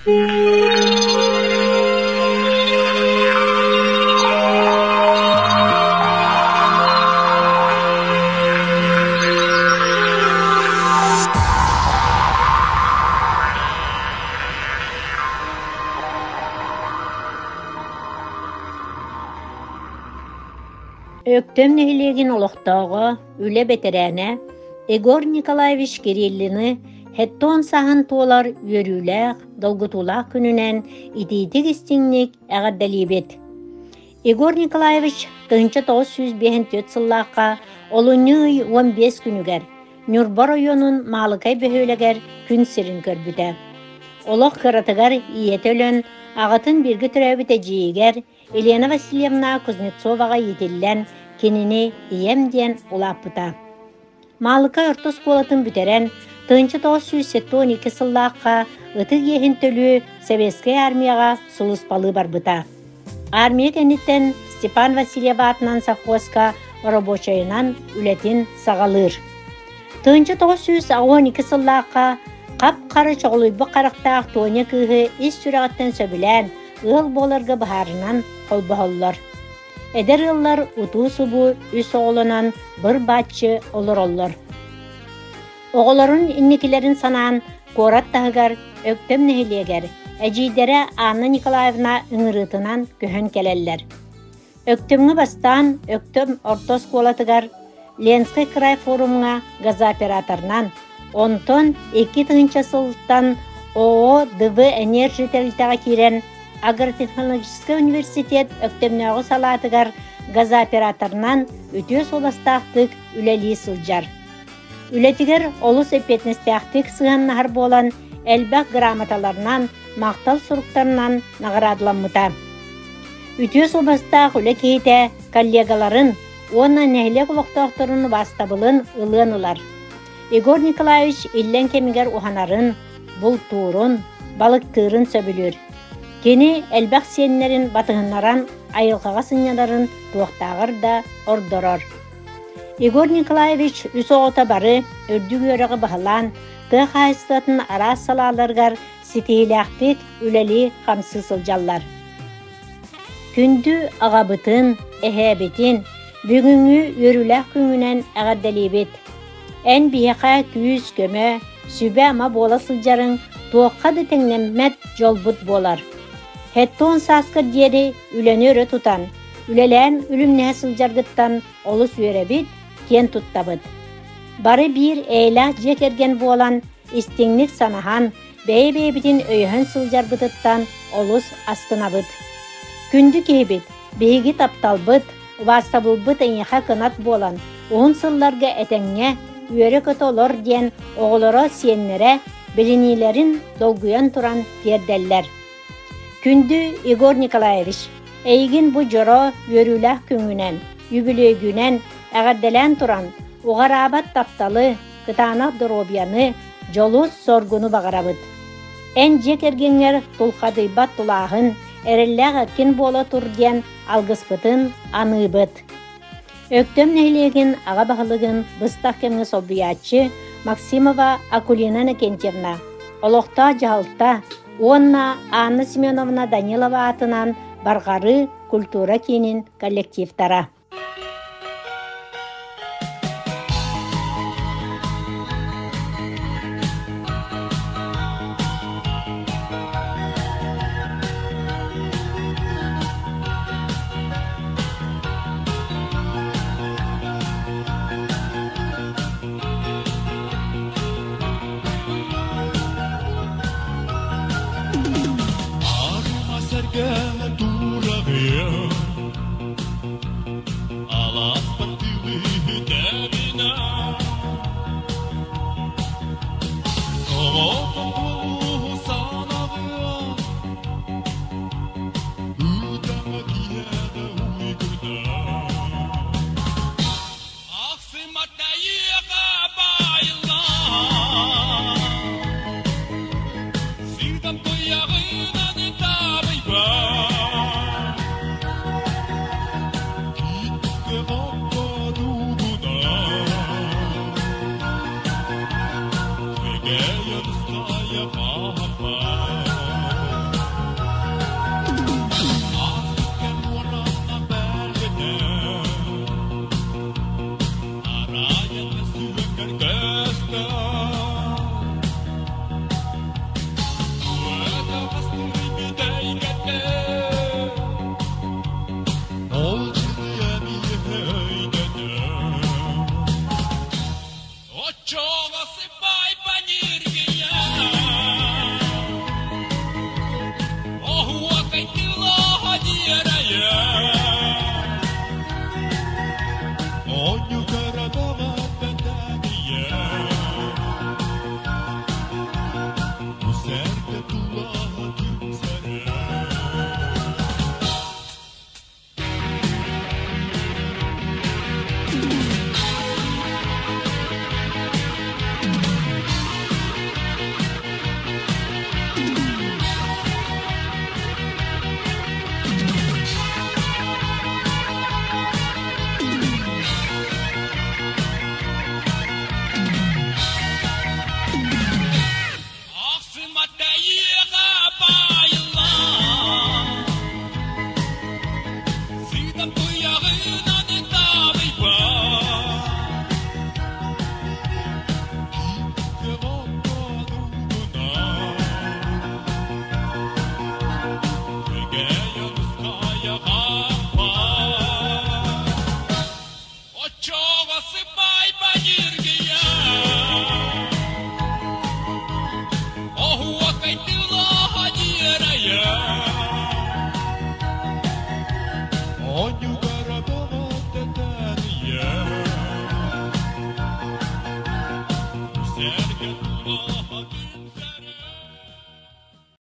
Өктөм нэһилиэгин олохтооҕо, үлэ бэтэрээнэ Егор Николаевич Кириллины Хеттон саһан туолар үөрүүлээх, долгутуулаах күнүнэн итиитик-истиҥник эҕэрдэлиибит! Егор Николаевич 1954 сыллаахха олунньу ый 15 күнүгэр Ньурба оройуонун Маалыкай бөһүөлэгэр күн сирин көрбүтэ. Олох кыратыгар ийэтэ өлөн, аҕатын бииргэ төрөөбүт эдьиийигэр Елена Васильевна Кузнецоваҕа иитиллэн, кинини ийэм диэн улааппыта. Маалыкай орто оскуолатын бүтэрэн, 1972 сыллаахха ытык иэһин төлүү Советскай армияҕа сулууспалыы барбыта. Армия кэнниттэн Степан Васильев аатынан совхозка оробуочайынан үлэтин саҕалыыр. 1982 сыллаахха хап-хара чоҕулуйбут харахтаах Тоня кыыһы ис сүрэҕиттэн сөбүлээн, ыал буоларга быһаарынан холбоһоллор. Эдэр ыаллар утуу-субуу үс оҕолонон быр-бааччы олороллор. Оҕолорун инникилэрин санаан куорат таһыгар Өктөм нэһилиэгэр эдьиийдэрэ Анна Николаевна ыҥырыытынан көһөн кэлэллэр. Өктөмҥө бастаан Өктөм орто оскуолатыгар Ленскэй край форумҥа газооператорынан, онтон 2000 сылтан ООО ДВ Энерджи тэрилтэҕэ киирэн Агротехнологическай университет Өктөмнөөҕү салаатыгар газооператорынан үтүө суобастаахтык үлэлии сылдьар. Үлэтигэр олус эппиэтинэстээхтик сыһыаннаһар буолан, элбэх грамоталарынан, махтал суруктарынан наҕараадаламмыта. Үтүө суобастаах үлэ киһитэ коллегаларын уонна нэһилиэк олохтоохторун убаастабылын ылыан ылар. Егор Николаевич иллэҥ кэмигэр уһанарын, бултуурун, балыктыырын сөбүлүүр. Кини элбэх сиэннэрин батыһыннаран айылҕаҕа сынньанарын туохтааҕар да ордорор. Егор Николаевич үс оҕото бары үрдүк үөрэҕи баһылаан, тыа хаһаайыстыбатын араас салааларыгар ситиһиилээхтик үлэлии-хамсыы сылдьаллар. Күндү аҕабытын, эһээбитин бүгүҥҥү үөрүүлээх күҥҥүнэн эҕэрдэлиибит! Эн биһиэхэ күүс-көмө, сүбэ-ама буола сылдьарыҥ туохха да тэҥнэммэт дьолбут буолар. Хеттон сааскар диэри үлэни өрө тутан, үлэлээн үлүмнэһэ сылдьаргыттан олус үөрэбит, киэн туттабыт. Бары биир эйэлээх дьиэ кэргэн буолан, истиҥник санаһан, бэйэ-бэйэбитин өйөһөн сылдьарбытыттан олус астынабыт. Күндү киһибит, биһиги тапталбыт, убаастабылбыт эйиэхэ кынат буолан, уһун сылларга этэҥҥэ, үөрэ-көтө олор диэн оҕолоро, сиэннэрэ билиниилэрин долгуйан туран тиэрдэллэр. Күндү Егор Николаевич, эйигин бу дьоро үөрүүлээх күҥҥүнэн, үбүлүөйгүнэн эҕэрдэлээн туран, уҕараабат тапталы, кытаанах доруобуйаны, дьолу-соргуну баҕарабыт. Эн дьиэ кэргэҥҥэр тулхадыйбат тулааһын, эрэллээх эркин буола тур диэн алгыспытын аныыбыт. Өктөм нэһилиэгин аҕа баһылыгын быстах кэмҥэ солбуйааччы Максимова Акулина Иннокентьевна, олохтоох дьаһалта уонна Анна Семеновна Данилова аатынан Барҕарыы культура киинин коллективтара.